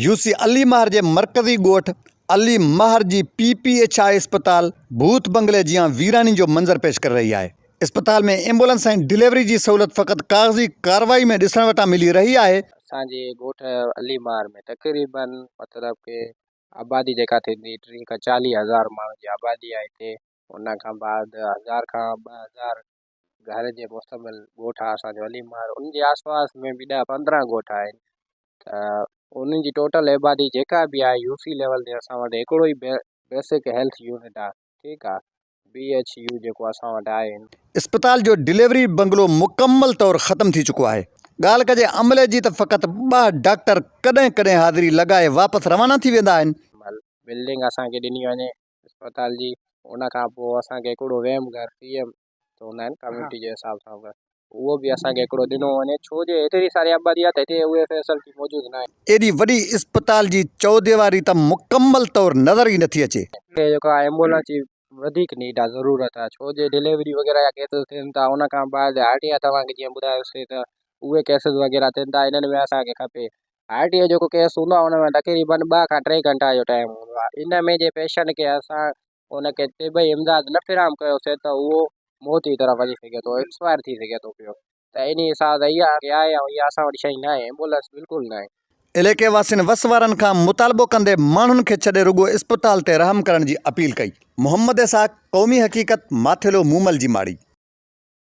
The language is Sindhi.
يو سي علي مهر جي مرڪزي ڳوٺ علي مهر جي پي پي ايڇ I اسپتال ڀوت بنگلي جيان ويراني جو منظر پيش ڪري رهي آهي. اسپتال ۾ ايمبولنس ۽ ڊليوري جي سهولت فقط ڪاغذي ڪارروائي ۾ ڏسڻ وٽان ملي رهي آهي. اسان جي ڳوٺ علي مهر ۾ تقريبن مطلب ڪي آبادي جيڪا ٿيندي 30 کان 40 هزار ماڻهن جي آبادي آهي هتي ان کان بعد هزار کان 2000 گهر جي مشتمل ڳوٺ آهي اسان جو علي مار ان جي آس پاس ۾ به ڏهه 15 ڳوٺ آهن ته انهن جي ٽوٽل آبادي جيڪا به آهي يو سي ليول تي اسان وٽ هڪڙو ئي بيسڪ هيلٿ يونٽ آهي ٺيڪ آهي بي ايڇ يو جيڪو اسان وٽ آهي. اسپتال جو ڊليوري بنگلو مڪمل طور ختم ٿي چڪو آهي. ڳالهه ڪجي عملي جي ته فقط ٻه ڊاڪٽر ڪڏهن ڪڏهن حاضري لڳائي واپس روانا ٿي ويندا آهن. بلڊنگ اسان کي ڏني وڃي اسپتال جي ان کان پوء اسان کي هڪڙو ويم گهر سي ايم چوندا آهن ڪميونٽي جي حساب سان اهو به اسان کي هڪڙو ڏنو وڃي ڇو جو هيتري ساري آبادي آهي ته هتي اهي فيسلٽي موجود ناهي. ايڏي وڏي اسپتال جي چوديواري ته مڪمل طور نظر ئي نٿي اچي. هتي جيڪو آهي ايمبولنس جي وڌيڪ نيڊ آهي ضرورت آهي ڇو جو ڊليوري وغيره جا ڪيسز ٿين ٿا ان کان بعد هارٽ جا توهان کي جيئن ٻڌايوسي ته اهي ڪيسز وغيره ٿين ٿا انهن ۾ اسان کي کپي هارٽ جو جيڪو ڪيس هوندو آهي ان ۾ تقريبن ٻه کان ٽي گهنٽا جو ٽائيم هوندو آهي ان ۾ جي پيشنٽ کي اسان ان کي طبي امداد نه فراهم ڪيوسي ته اهو موت جي طرف وڃي سگهي ٿو ايڪسپائر ٿي سگهي ٿو پيو ته ان حساب سان اها آهي ۽ اها اسان وٽ شيء نه آهي ايمبولنس بلڪل نه آهي. علائقي واسين وس وارن کان مطالبو ڪندي ماڻهن کي ڇڏي رڳو اسپتال تي رحم ڪرڻ جي اپيل ڪئي. محمد اسحاق، قومي حقيقت، ماٿيلو مومل جي ماڙي.